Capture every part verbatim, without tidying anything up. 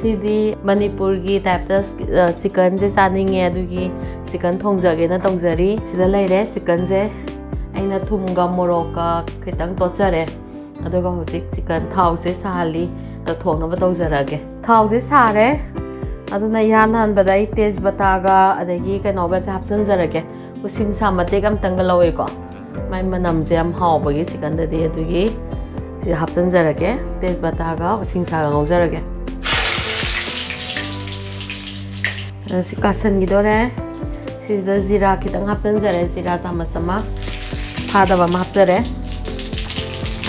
ꯁꯤꯗꯤ ꯃꯅꯤꯄꯨꯔꯒꯤ ꯇꯥꯏꯞꯇ ꯆꯤꯛꯀꯟꯁꯦ ꯆꯥꯅꯤꯡꯉꯦ, ꯑꯗꯨꯒꯤ ꯆꯤꯛꯀꯟ ꯊꯣꯡꯖꯒꯦꯅ ꯇꯧꯖꯔꯤ꯫ ꯁꯤꯗ ꯂꯩꯔꯦ ꯆꯤꯛꯀꯟꯁꯦ꯫ ꯑꯩꯅ ꯊꯨꯝꯒ ꯃꯣꯔꯣꯛꯀ ꯈꯤꯇꯪ ꯇꯣꯠꯆꯔꯦ꯫ ꯑꯗꯨꯒ ꯍꯧꯖꯤꯛ ꯆꯤꯛꯀꯟ ꯊꯥꯎꯁꯦ ꯁꯥꯍꯜꯂꯤ꯫ ꯑꯗꯣ ꯊꯣꯡꯅꯕ ꯇꯧꯖꯔꯛꯑꯒꯦ꯫ ꯊꯥꯎꯁꯦ ꯁꯥꯔꯦ꯫ ꯑꯗꯨꯅ ꯏꯍꯥꯟ ꯍꯥꯟꯕꯗ ꯑꯩ ꯇꯦꯖꯄꯇꯥꯒ ꯑꯗꯒꯤ ꯀꯩꯅꯣꯒꯁꯦ ꯍꯥꯞꯆꯤꯟꯖꯔꯒꯦ꯫ ꯎꯁꯤꯡꯁꯥ ꯃꯇꯦꯛ ꯑꯃꯇꯪꯒ ꯂꯧꯋꯦꯀꯣ꯫ ꯃꯥꯏ ꯃꯅꯝꯁꯦ ꯌꯥꯝ ꯍꯥꯎꯕꯒꯤ ꯆꯤꯛꯀꯟꯗꯗꯤ, ꯑꯗꯨꯒꯤ ꯁꯤꯗ ꯍꯥꯞꯆꯤꯟꯖꯔꯒꯦ꯫ ꯇꯦꯖꯄꯇꯥꯒ ꯎꯁꯤꯡꯁꯥꯒ ꯉꯧꯖꯔꯒꯦ꯫ ꯑ, ꯁꯤ ꯀꯥꯁꯟꯈꯤꯗꯣꯔꯦ꯫ ꯁꯤꯗ ꯖꯤꯔꯥ ꯈꯤꯇꯪ ꯍꯥꯞꯆꯤꯟꯖꯔꯦ, ꯖꯤꯔꯥ ꯆꯥꯃꯁ ꯑꯃ ꯐꯥꯗꯕ ꯑꯃ ꯍꯥꯞꯆꯔꯦ꯫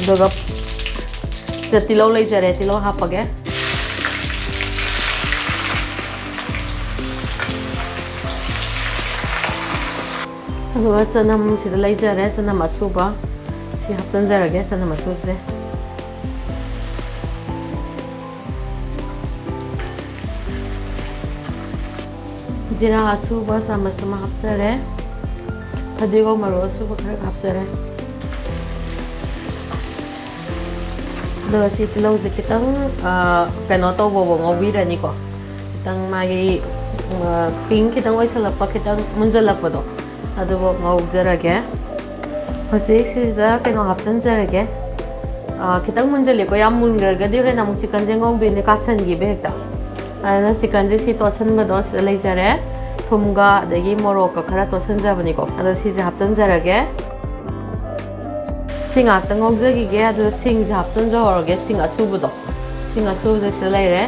ꯑꯗꯨꯒ ꯁꯤꯗ ꯇꯤꯜꯍꯧ ꯂꯩꯖꯔꯦ, ꯇꯤꯜꯍꯧ ꯍꯥꯞꯄꯒꯦ꯫ ꯑꯗꯨꯒ ꯆꯅꯝ ꯁꯤꯗ ꯂꯩꯖꯔꯦ, ꯆꯅꯝ ꯑꯁꯨꯕ ꯁꯤ ꯍꯥꯞꯆꯤꯟꯖꯔꯒꯦ, ꯆꯅꯝ ꯑꯁꯨꯕꯁꯦ꯫ ꯖꯤꯔꯥ ꯑꯁꯨꯕ ꯆꯥꯃꯁ ꯑꯃ ꯍꯥꯞꯆꯔꯦ꯫ ꯐꯗꯤꯒꯣꯝ ꯃꯔꯨ ꯑꯁꯨꯕ ꯈꯔ ꯍꯥꯞꯆꯔꯦ꯫ ꯑꯗꯨꯒ ꯁꯤ ꯇꯤꯜꯍꯧꯁꯦ ꯈꯤꯇꯪ, ꯑ, ꯀꯩꯅꯣ ꯇꯧꯕ ꯉꯧꯕꯤꯔꯅꯤꯀꯣ꯫ ꯈꯤꯇꯪ ꯃꯥꯒꯤ, ꯑ, ꯄꯤꯡ ꯈꯤꯇꯪ ꯑꯣꯏꯁꯜꯂꯛꯄ, ꯈꯤꯇꯪ ꯃꯨꯟꯖꯜꯂꯛꯄꯗꯣ, ꯑꯗꯨꯕꯨ ꯉꯧꯖꯔꯒꯦ꯫ ꯍꯧꯖꯤꯛ ꯁꯤꯁꯤꯗ ꯀꯩꯅꯣ ꯍꯥꯞꯆꯤꯟꯖꯔꯒꯦ꯫ ꯑ, ꯈꯤꯇꯪ ꯃꯨꯟꯖꯜꯂꯦꯀꯣ, ꯌꯥꯝ ꯃꯨꯟꯈ꯭ꯔꯒꯗꯤ ꯍꯣꯔꯦꯟ ꯑꯃꯨꯛ ꯆꯤꯛꯀꯟꯁꯦ ꯉꯧꯗꯣꯏꯅꯦ, ꯀꯥꯁꯟꯈꯤꯕ ꯍꯦꯛꯇ꯫ ꯑꯗꯨꯅ ꯆꯤꯛꯀꯟꯁꯦ ꯁꯤ ꯇꯣꯠꯁꯟꯕꯗꯣ ꯁꯤꯗ ꯂꯩꯖꯔꯦ꯫ ꯊꯨꯝꯒ ꯑꯗꯒꯤ ꯃꯣꯔꯣꯛꯀ ꯈꯔ ꯇꯣꯠꯁꯟꯖꯕꯅꯤꯀꯣ꯫ ꯑꯗꯣ ꯁꯤꯁꯦ ꯍꯥꯞꯆꯤꯟꯖꯔꯒꯦ꯫ ꯁꯤ ꯉꯥꯛꯇ ꯉꯧꯖꯈꯤꯒꯦ꯫ ꯑꯗꯨꯒ ꯁꯤꯡꯁꯦ ꯍꯥꯞꯆꯤꯟꯖꯍꯧꯔꯒꯦ, ꯁꯤꯡ ꯑꯁꯨꯕꯗꯣ꯫ ꯁꯤꯡ ꯑꯁꯨꯕꯁꯦ ꯁꯤꯗ ꯂꯩꯔꯦ꯫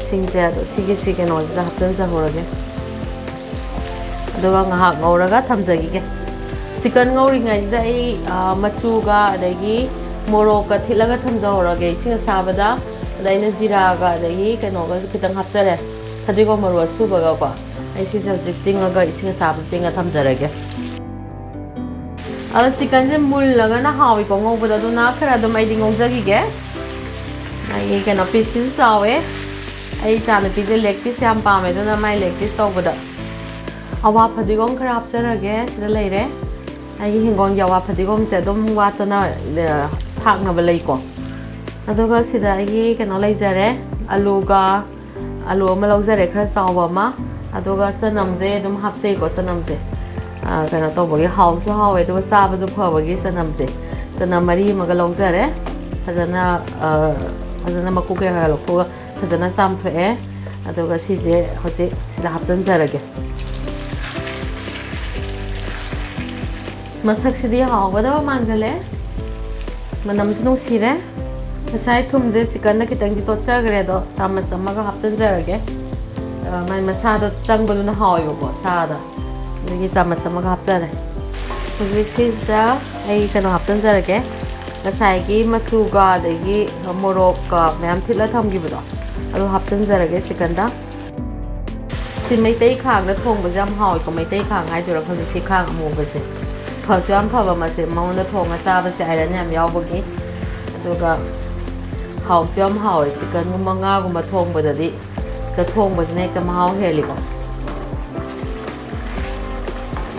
ꯁꯤꯡꯁꯦ ꯑꯗꯨ ꯁꯤꯒꯤ ꯁꯤ ꯀꯩꯅꯣꯁꯤꯗ ꯍꯥꯞꯆꯤꯟꯖꯍꯧꯔꯒꯦ꯫ ꯑꯗꯨꯒ ꯉꯥꯏꯍꯥꯛ ꯉꯧꯔꯒ ꯊꯝꯖꯈꯤꯒꯦ꯫ ꯆꯤꯛꯀꯟ ꯉꯧꯔꯤꯉꯩꯁꯤꯗ ꯑꯩ, ꯑ, ꯃꯆꯨꯒ ꯑꯗꯒꯤ ꯃꯣꯔꯣꯛꯀ ꯊꯤꯠꯂꯒ ꯊꯝꯖꯍꯧꯔꯒꯦ ꯏꯁꯤꯡ ꯑꯁꯥꯕꯗ꯫ ꯑꯗ ꯑꯩꯅ ꯖꯤꯔꯥꯒ ꯑꯗꯒꯤ ꯀꯩꯅꯣꯒꯁꯨ ꯈꯤꯇꯪ ꯍꯥꯞꯆꯔꯦ, ꯐꯗꯤꯒꯣꯝ ꯃꯔꯨ ꯑꯁꯨꯕꯒꯀꯣ꯫ ꯑꯩ ꯁꯤꯁꯦ ꯍꯧꯖꯤꯛ ꯇꯤꯡꯉꯒ ꯏꯁꯤꯡ ꯑꯁꯥꯕꯗ ꯇꯤꯡꯉ ꯊꯝꯖꯔꯒꯦ꯫ ꯑꯗꯣ ꯆꯤꯛꯀꯟꯁꯦ ꯃꯨꯜꯂꯒꯅ ꯍꯥꯎꯏꯀꯣ ꯉꯧꯕꯗ, ꯑꯗꯨꯅ ꯈꯔ ꯑꯗꯨꯝ ꯑꯩꯗꯤ ꯉꯧꯖꯈꯤꯒꯦ꯫ ꯑꯩꯒꯤ ꯀꯩꯅꯣ ꯄꯤꯁꯁꯤꯁꯨ ꯆꯥꯎꯋꯦ꯫ ꯑꯩ ꯏꯆꯥꯅꯨꯄꯤꯁꯦ ꯂꯦꯒ ꯄꯤꯁ ꯌꯥꯝ ꯄꯥꯝꯃꯦ, ꯑꯗꯨꯅ ꯃꯥꯏ ꯂꯦꯒ ꯄꯤꯁ ꯇꯧꯕꯗ ꯑꯋꯥ ꯐꯗꯤꯒꯣꯝ ꯈꯔ ꯍꯥꯞꯆꯔꯒꯦ꯫ ꯁꯤꯗ ꯂꯩꯔꯦ꯫ ꯑꯩꯒꯤ ꯍꯤꯡꯒꯣꯜꯒꯤ ꯑꯋꯥ ꯐꯗꯤꯒꯣꯝꯁꯦ ꯑꯗꯨꯝ ꯋꯥꯠꯇꯅ, ꯑ, ꯊꯥꯛꯅꯕ ꯂꯩꯀꯣ꯫ ꯑꯗꯨꯒ ꯁꯤꯗ ꯑꯩꯒꯤ ꯀꯩꯅꯣ ꯂꯩꯖꯔꯦ, ꯑꯂꯨꯒ ꯑꯂꯨ ꯑꯃ ꯂꯧꯖꯔꯦ, ꯈꯔ ꯆꯥꯎꯕ ꯑꯃ, ꯑꯗꯨꯒ ꯆꯅꯝꯁꯦ ꯑꯗꯨꯝ ꯍꯥꯞꯆꯩꯀꯣ꯫ ꯆꯅꯝꯁꯦ, ꯑ, ꯀꯩꯅꯣ ꯇꯧꯕꯒꯤ ꯍꯥꯎꯁꯨ ꯍꯥꯎꯋꯦ, ꯑꯗꯨꯒ ꯆꯥꯕꯁꯨ ꯐꯕꯒꯤ ꯆꯅꯝꯁꯦ, ꯆꯅꯝ ꯃꯔꯤ ꯑꯃꯒ ꯂꯧꯖꯔꯦ꯫ ꯐꯖꯅ, ꯑ, ꯐꯖꯅ ꯃꯀꯨ ꯀꯩꯀꯥ ꯂꯧꯊꯣꯛꯑꯒ ꯐꯖꯅ ꯆꯥꯝꯊꯣꯛꯑꯦ꯫ ꯑꯗꯨꯒ ꯁꯤꯁꯦ ꯍꯧꯖꯤꯛ ꯁꯤꯗ ꯍꯥꯞꯆꯤꯟꯖꯔꯒꯦ꯫ ꯃꯁꯛꯁꯤꯗꯤ ꯍꯥꯎꯒꯗꯕ ꯃꯥꯟꯁꯤꯜꯂꯦ꯫ ꯃꯅꯝꯁꯨ ꯅꯨꯡꯁꯤꯔꯦ꯫ ꯉꯁꯥꯏ ꯊꯨꯝꯁꯦ ꯆꯤꯛꯀꯟꯗ ꯈꯤꯇꯪꯗꯤ ꯇꯣꯠꯆꯈ꯭ꯔꯦ, ꯑꯗꯣ ꯆꯥꯃꯁ ꯑꯃꯒ ꯍꯥꯞꯆꯤꯟꯖꯔꯒꯦ꯫ ꯑ, ꯃꯥꯏ ꯃꯁꯥꯗ ꯆꯪꯕꯗꯨꯅ ꯍꯥꯎꯋꯦꯕꯀꯣ, ꯁꯥꯗ꯫ ꯑꯗꯒꯤ ꯆꯥꯃꯁ ꯑꯃꯒ ꯍꯥꯞꯆꯔꯦ꯫ ꯍꯧꯖꯤꯛꯁꯤꯗ ꯑꯩ ꯀꯩꯅꯣ ꯍꯥꯞꯆꯤꯟꯖꯔꯒꯦ꯫ ꯉꯁꯥꯏꯒꯤ ꯃꯆꯨꯒ ꯑꯗꯒꯤ ꯃꯣꯔꯣꯛꯀ ꯃꯌꯥꯝ ꯊꯤꯠꯂ ꯊꯝꯈꯤꯕꯗꯣ, ꯑꯗꯨ ꯍꯥꯞꯆꯤꯟꯖꯔꯒꯦ ꯆꯤꯛꯀꯟꯗ꯫ ꯁꯤ ꯃꯩꯇꯩ ꯈꯥꯡꯗ ꯊꯣꯡꯕꯁꯦ ꯌꯥꯝ ꯍꯥꯎꯋꯦꯀꯣ꯫ ꯃꯩꯇꯩ ꯈꯥꯡ ꯍꯥꯏꯗꯣꯏꯔꯥ ꯈꯪꯗꯦ, ꯁꯤ ꯈꯥꯡ ꯑꯃꯨꯕꯁꯦ꯫ ꯐꯁꯨ ꯌꯥꯝ ꯐꯕ ꯃꯁꯦ, ꯃꯉꯣꯟꯗ ꯊꯣꯡꯉ ꯆꯥꯕꯁꯦ ꯑꯥꯏꯔꯟ ꯌꯥꯝ ꯌꯥꯎꯕꯒꯤ꯫ ꯑꯗꯨꯒ ꯍꯥꯎꯁꯨ ꯌꯥꯝ ꯍꯥꯎꯋꯦ꯫ ꯆꯤꯛꯀꯟꯒꯨꯝꯕ, ꯉꯥꯒꯨꯝꯕ ꯊꯣꯡꯕꯗꯗꯤ ꯁꯤꯗ ꯊꯣꯡꯕꯁꯤꯅ ꯍꯦꯛꯇ ꯃꯍꯥꯎ ꯍꯦꯜꯂꯤꯀꯣ꯫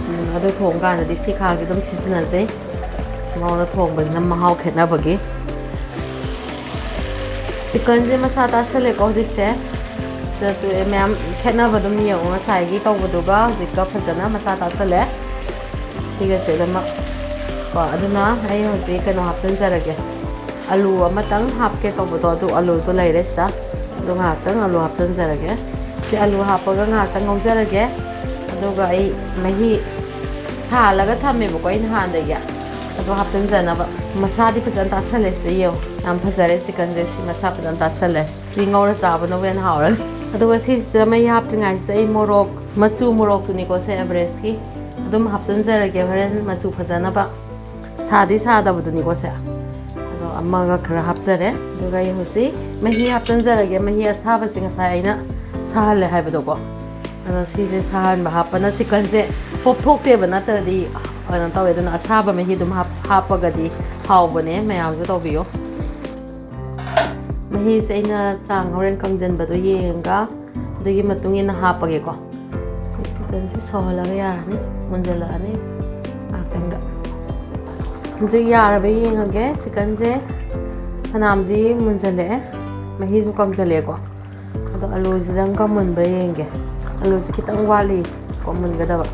ꯎꯝ, ꯑꯗꯨ ꯊꯣꯡꯀꯥꯟꯗꯗꯤ ꯁꯤ ꯈꯥꯡꯁꯦ ꯑꯗꯨꯝ ꯁꯤꯖꯤꯟꯅꯖꯩ꯫ ꯃꯉꯣꯟꯗ ꯊꯣꯡꯕꯁꯤꯅ ꯃꯍꯥꯎ ꯈꯦꯠꯅꯕꯒꯤ꯫ ꯆꯤꯛꯀꯟꯁꯦ ꯃꯁꯥ ꯇꯥꯁꯜꯂꯦꯀꯣ ꯍꯧꯖꯤꯛꯁꯦ꯫ ꯁꯤꯗꯁꯨ ꯃꯌꯥꯝ ꯈꯦꯠꯅꯕ ꯑꯗꯨꯝ ꯌꯦꯡꯉꯣ, ꯉꯁꯥꯏꯒꯤ ꯇꯧꯕꯗꯨꯒ ꯍꯧꯖꯤꯛꯀ ꯐꯖꯅ ꯃꯁꯥ ꯇꯥꯁꯜꯂꯦ꯫ ꯁꯤꯒꯁꯦ ꯂꯣꯏꯅꯃꯛ ꯀꯣ꯫ ꯑꯗꯨꯅ ꯑꯩ ꯍꯧꯖꯤꯛ ꯀꯩꯅꯣ ꯍꯥꯞꯆꯤꯟꯖꯔꯒꯦ꯫ ꯑꯂꯨ ꯑꯃꯇꯪ ꯍꯥꯞꯀꯦ ꯇꯧꯕꯗꯣ, ꯑꯗꯨ ꯑꯂꯨꯗꯣ ꯂꯩꯔꯦ ꯁꯤꯗ꯫ ꯑꯗꯨ ꯉꯥꯏꯍꯥꯛꯇꯪ ꯑꯂꯨ ꯍꯥꯞꯆꯤꯟꯖꯔꯒꯦ꯫ ꯁꯤ ꯑꯂꯨ ꯍꯥꯞꯄꯒ ꯉꯥꯏꯍꯥꯛꯇꯪ ꯉꯧꯖꯔꯒꯦ꯫ ꯑꯗꯨꯒ ꯑꯩ ꯃꯍꯤ ꯁꯥꯍꯜꯂꯒ ꯊꯝꯃꯦꯕꯀꯣ ꯑꯩ ꯅꯍꯥꯟꯗꯒꯤ꯫ ꯑꯗꯣ ꯍꯥꯞꯆꯤꯟꯖꯅꯕ꯫ ꯃꯁꯥꯗꯤ ꯐꯖꯅ ꯇꯥꯁꯜꯂꯦ ꯁꯤꯗ ꯌꯦꯡꯉꯣ꯫ ꯌꯥꯝ ꯐꯖꯔꯦ ꯆꯤꯛꯀꯟꯁꯦ, ꯁꯤ ꯃꯁꯥ ꯐꯖꯅ ꯇꯥꯁꯜꯂꯦ꯫ ꯁꯤ ꯉꯧꯔ ꯆꯥꯕꯅꯕꯨ ꯍꯦꯟꯅ ꯍꯥꯎꯔꯅꯤ꯫ ꯑꯗꯨꯒ ꯁꯤꯁꯤꯗ ꯃꯩ ꯍꯥꯞꯇ꯭ꯔꯤꯉꯩꯁꯤꯗ ꯑꯩ ꯃꯣꯔꯣꯛ, ꯃꯆꯨ ꯃꯣꯔꯣꯛꯇꯨꯅꯤꯀꯣ ꯁꯦ, ꯑꯦꯚꯔꯦꯁꯀꯤ ꯑꯗꯨꯝ ꯍꯥꯞꯆꯤꯟꯖꯔꯒꯦ ꯍꯣꯔꯦꯟ ꯃꯆꯨ ꯐꯖꯅꯕ꯫ ꯁꯥꯗꯤ ꯁꯥꯗꯕꯗꯨꯅꯤꯀꯣ ꯁꯦ꯫ ꯑꯗꯣ ꯑꯃꯒ ꯈꯔ ꯍꯥꯞꯆꯔꯦ꯫ ꯑꯗꯨꯒ ꯑꯩ ꯍꯧꯖꯤꯛ ꯃꯍꯤ ꯍꯥꯞꯆꯤꯟꯖꯔꯒꯦ꯫ ꯃꯍꯤ ꯑꯁꯥꯕꯁꯦ ꯉꯁꯥꯏ ꯑꯩꯅ ꯁꯥꯍꯜꯂꯦ ꯍꯥꯏꯕꯗꯣꯀꯣ꯫ ꯑꯗꯣ ꯁꯤꯁꯦ ꯁꯥꯍꯟꯕ ꯍꯥꯞꯄꯅ ꯆꯤꯛꯀꯟꯁꯦ ꯄꯣꯞꯊꯣꯛꯇꯦꯕ, ꯅꯠꯇ꯭ꯔꯗꯤ ꯀꯩꯅꯣ ꯇꯧꯋꯦ꯫ ꯑꯗꯨꯅ ꯑꯁꯥꯕ ꯃꯍꯤ ꯑꯗꯨꯝ ꯍꯥꯞ-, ꯍꯥꯞꯄꯒꯗꯤ ꯍꯥꯎꯕꯅꯦ꯫ ꯃꯌꯥꯝꯁꯨ ꯇꯧꯕꯤꯌꯨ꯫ ꯃꯍꯤꯁꯦ ꯑꯩꯅ ꯆꯥꯡ ꯍꯣꯔꯦꯟ ꯀꯪꯁꯤꯟꯕꯗꯣ ꯌꯦꯡꯉꯒ ꯑꯗꯨꯒꯤ ꯃꯇꯨꯡ ꯏꯟꯅ ꯍꯥꯞꯄꯒꯦꯀꯣ꯫ ꯁꯤ ꯆꯤꯛꯀꯟꯁꯦ ꯁꯧꯍꯜꯂꯒ ꯌꯥꯔꯅꯤ, ꯃꯨꯟꯖꯜꯂꯛꯑꯅꯤ ꯉꯥꯛꯇꯪꯗ꯫ ꯍꯧꯖꯤꯛ ꯌꯥꯔꯕ ꯌꯦꯡꯉꯒꯦ꯫ ꯆꯤꯛꯀꯟꯁꯦ ꯐꯅꯌꯥꯝꯗꯤ ꯃꯨꯟꯖꯜꯂꯛꯑꯦ, ꯃꯍꯤꯁꯨ ꯀꯪꯁꯜꯂꯛꯑꯦꯀꯣ꯫ ꯑꯗꯣ ꯑꯂꯨꯁꯤꯗꯪ ꯀꯃꯨꯟꯕ꯭ꯔꯥ ꯌꯦꯡꯒꯦ꯫ ꯑꯂꯨꯁꯤ ꯈꯤꯇꯪ ꯋꯥꯠꯂꯤ ꯀꯃꯨꯟꯒꯗꯕ꯫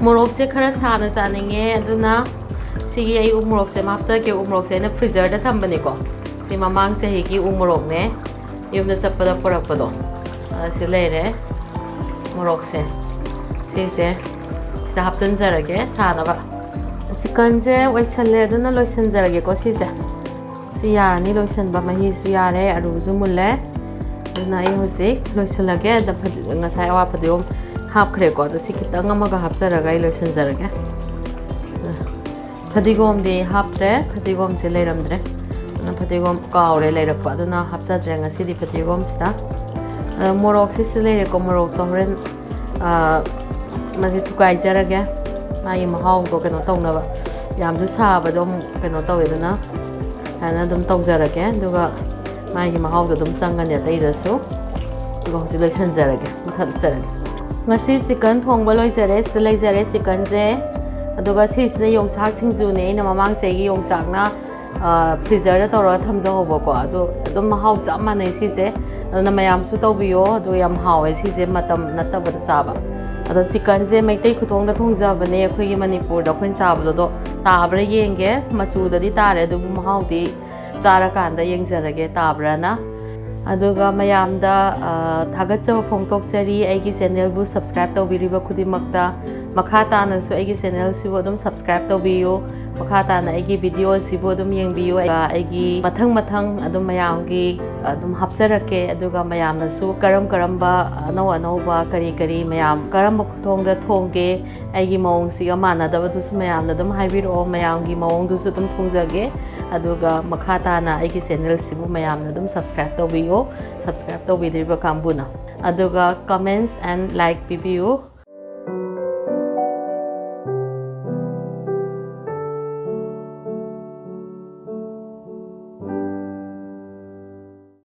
ꯃꯣꯔꯣꯛꯁꯦ ꯈꯔ ꯁꯥꯅ ꯆꯥꯅꯤꯡꯉꯦ, ꯑꯗꯨꯅ ꯁꯤꯒꯤ ꯑꯩ ꯎ ꯃꯣꯔꯣꯛꯁꯦ ꯑꯃ ꯍꯥꯞꯆꯒꯦ꯫ ꯎ ꯃꯣꯔꯣꯛꯁꯦ ꯑꯩꯅ ꯐ꯭ꯔꯤꯖꯔꯗ ꯊꯝꯕꯅꯤꯀꯣ꯫ ꯁꯤ ꯃꯃꯥꯡ ꯆꯍꯤꯒꯤ ꯎ ꯃꯣꯔꯣꯛꯅꯦ, ꯌꯨꯝꯗ ꯆꯠꯄꯗ ꯄꯨꯔꯛꯄꯗꯣ꯫ ꯑ, ꯁꯤ ꯂꯩꯔꯦ ꯃꯣꯔꯣꯛꯁꯦ꯫ ꯁꯤꯁꯦ ꯁꯤꯗ ꯍꯥꯞꯆꯤꯟꯖꯔꯒꯦ ꯁꯥꯅꯕ꯫ ꯆꯤꯛꯀꯟꯁꯦ ꯑꯣꯏꯁꯜꯂꯦ, ꯑꯗꯨꯅ ꯂꯣꯏꯁꯤꯟꯖꯔꯒꯦꯀꯣ ꯁꯤꯁꯦ꯫ ꯁꯤ ꯌꯥꯔꯅꯤ ꯂꯣꯏꯁꯤꯟꯕ, ꯃꯍꯤꯁꯨ ꯌꯥꯔꯦ, ꯑꯂꯨꯁꯨ ꯃꯨꯜꯂꯦ꯫ ꯑꯗꯨꯅ ꯑꯩ ꯍꯧꯖꯤꯛ ꯂꯣꯏꯁꯤꯜꯂꯒꯦ꯫ ꯑꯗ ꯐꯗꯤ-, ꯉꯁꯥꯏ ꯑꯋꯥ ꯐꯗꯤꯒꯣꯝ ꯍꯥꯞꯈ꯭ꯔꯦꯀꯣ, ꯑꯗꯣ ꯁꯤ ꯈꯤꯇꯪ ꯑꯃꯒ ꯍꯥꯞꯆꯔꯒ ꯑꯩ ꯂꯣꯏꯁꯤꯟꯖꯔꯒꯦ꯫ ꯐꯗꯤꯒꯣꯝꯗꯤ ꯍꯥꯞꯇ꯭ꯔꯦ, ꯐꯗꯤꯒꯣꯝꯁꯦ ꯂꯩꯔꯝꯗ꯭ꯔꯦ꯫ ꯑꯗꯨꯅ ꯐꯗꯤꯒꯣꯝ ꯀꯥꯎꯔꯦ ꯂꯩꯔꯛꯄ, ꯑꯗꯨꯅ ꯍꯥꯞꯆꯗ꯭ꯔꯦ ꯉꯁꯤꯗꯤ ꯐꯗꯤꯒꯣꯝꯁꯤꯗ꯫ ꯑꯗꯣ ꯃꯣꯔꯣꯛꯁꯤ ꯁꯤ ꯂꯩꯔꯦꯀꯣ, ꯃꯣꯔꯣꯛꯇꯣ ꯍꯣꯔꯦꯟ, ꯑ, ꯃꯁꯤ ꯊꯨꯒꯥꯏꯖꯔꯒꯦ, ꯃꯥꯒꯤ ꯃꯍꯥꯎꯗꯣ ꯀꯩꯅꯣ ꯇꯧꯅꯕ꯫ ꯌꯥꯝꯁꯨ ꯁꯥꯕꯗꯣ ꯑꯃꯨꯛ ꯀꯩꯅꯣ ꯇꯧꯋꯦꯗꯅ, ꯁꯨꯃꯥꯏꯅ ꯑꯗꯨꯝ ꯇꯧꯖꯔꯒꯦ꯫ ꯑꯗꯨꯒ ꯃꯥꯒꯤ ꯃꯍꯥꯎꯗꯣ ꯑꯗꯨꯝ ꯆꯪꯒꯅꯤ ꯑꯇꯩꯗꯁꯨ꯫ ꯑꯗꯨꯒ ꯍꯧꯖꯤꯛ ꯂꯣꯏꯁꯤꯟꯖꯔꯒꯦ, ꯃꯨꯊꯠꯆꯔꯒꯦ꯫ ꯉꯁꯤ ꯆꯤꯛꯀꯟ ꯊꯣꯡꯕ ꯂꯣꯏꯖꯔꯦ꯫ ꯁꯤꯗ ꯂꯩꯖꯔꯦ ꯆꯤꯛꯀꯟꯁꯦ꯫ ꯑꯗꯨꯒ ꯁꯤꯁꯤꯅ ꯌꯣꯡꯆꯥꯛ ꯁꯤꯡꯖꯨꯅꯦ꯫ ꯑꯩꯅ ꯃꯃꯥꯡ ꯆꯍꯤꯒꯤ ꯌꯣꯡꯆꯥꯛꯅ, ꯑ, ꯐ꯭ꯔꯤꯖꯔꯗ ꯇꯧꯔꯒ ꯊꯝꯖꯍꯧꯕꯀꯣ꯫ ꯑꯗꯣ ꯑꯗꯨꯝ ꯃꯍꯥꯎ ꯆꯞ ꯃꯥꯟꯅꯩ ꯁꯤꯁꯦ꯫ ꯑꯗꯨꯅ ꯃꯌꯥꯝꯁꯨ ꯇꯧꯕꯤꯌꯣ꯫ ꯑꯗꯨ ꯌꯥꯝ ꯍꯥꯎꯋꯦ ꯁꯤꯁꯦ, ꯃꯇꯝ ꯅꯠꯇꯕꯗ ꯆꯥꯕ꯫ ꯑꯗꯣ ꯆꯤꯛꯀꯟꯁꯦ ꯃꯩꯇꯩ ꯈꯨꯊꯣꯡꯗ ꯊꯣꯡꯖꯕꯅꯦ ꯑꯩꯈꯣꯏꯒꯤ ꯃꯅꯤꯄꯨꯔꯗ ꯑꯩꯈꯣꯏꯅ ꯆꯥꯕꯗꯣ꯫ ꯑꯗꯣ ꯇꯥꯕ꯭ꯔꯥ ꯌꯦꯡꯒꯦ꯫ ꯃꯆꯨꯗꯗꯤ ꯇꯥꯔꯦ, ꯑꯗꯨꯕꯨ ꯃꯍꯥꯎꯗꯤ ꯆꯥꯔꯀꯥꯟꯗ ꯌꯦꯡꯖꯔꯒꯦ ꯇꯥꯕ꯭ꯔꯥꯅ꯫ ꯑꯗꯨꯒ ꯃꯌꯥꯝꯗ, ꯑ, ꯊꯥꯒꯠꯆꯕ ꯐꯣꯡꯗꯣꯛꯆꯔꯤ, ꯑꯩꯒꯤ ꯆꯦꯅꯦꯜꯕꯨ ꯁꯕꯁꯀ꯭ꯔꯥꯏꯕ ꯇꯧꯕꯤꯔꯤꯕ ꯈꯨꯗꯤꯡꯃꯛꯇ꯫ ꯃꯈꯥ ꯇꯥꯅꯁꯨ ꯑꯩꯒꯤ ꯆꯦꯅꯦꯜꯁꯤꯕꯨ ꯑꯗꯨꯝ ꯁꯕꯁꯀ꯭ꯔꯥꯏꯕ ꯇꯧꯕꯤꯌꯨ꯫ ꯃꯈꯥ ꯇꯥꯅ ꯑꯩꯒꯤ ꯚꯤꯗꯤꯑꯣꯁꯤꯕꯨ ꯑꯗꯨꯝ ꯌꯦꯡꯕꯤꯌꯨ꯫ ꯑꯩꯒꯤ ꯃꯊꯪ ꯃꯊꯪ ꯑꯗꯨꯝ ꯃꯌꯥꯝꯒꯤ ꯑꯗꯨꯝ ꯍꯥꯞꯆꯔꯛꯀꯦ꯫ ꯑꯗꯨꯒ ꯃꯌꯥꯝꯅꯁꯨ ꯀꯔꯝ ꯀꯔꯝꯕ ꯑꯅꯧ ꯑꯅꯧꯕ ꯀꯔꯤ ꯀꯔꯤ ꯃꯌꯥꯝ ꯀꯔꯝꯕ ꯈꯨꯊꯣꯡꯗ ꯊꯣꯡꯒꯦ, ꯑꯩꯒꯤ ꯃꯑꯣꯡꯁꯤꯒ ꯃꯥꯟꯅꯗꯕꯗꯨꯁꯨ ꯃꯌꯥꯝꯅ ꯑꯗꯨꯝ ꯍꯥꯏꯕꯤꯔꯛꯑꯣ꯫ ꯃꯌꯥꯝꯒꯤ ꯃꯑꯣꯡꯗꯨꯁꯨ ꯑꯗꯨꯝ ꯊꯣꯡꯖꯒꯦ꯫ ꯑꯗꯨꯒ ꯃꯈꯥ ꯇꯥꯅ ꯑꯩꯒꯤ ꯆꯦꯅꯦꯜꯁꯤꯕꯨ ꯃꯌꯥꯝꯅ ꯑꯗꯨꯝ ꯁꯕꯁꯀ꯭ꯔꯥꯏꯕ ꯇꯧꯕꯤꯌꯣ, ꯁꯕꯁꯀ꯭ꯔꯥꯏꯕ ꯇꯧꯕꯤꯗ꯭ꯔꯤꯕ ꯀꯥꯡꯕꯨꯅ꯫ ꯑꯗꯨꯒ comments and like ꯄꯤꯕꯤꯌꯨ꯫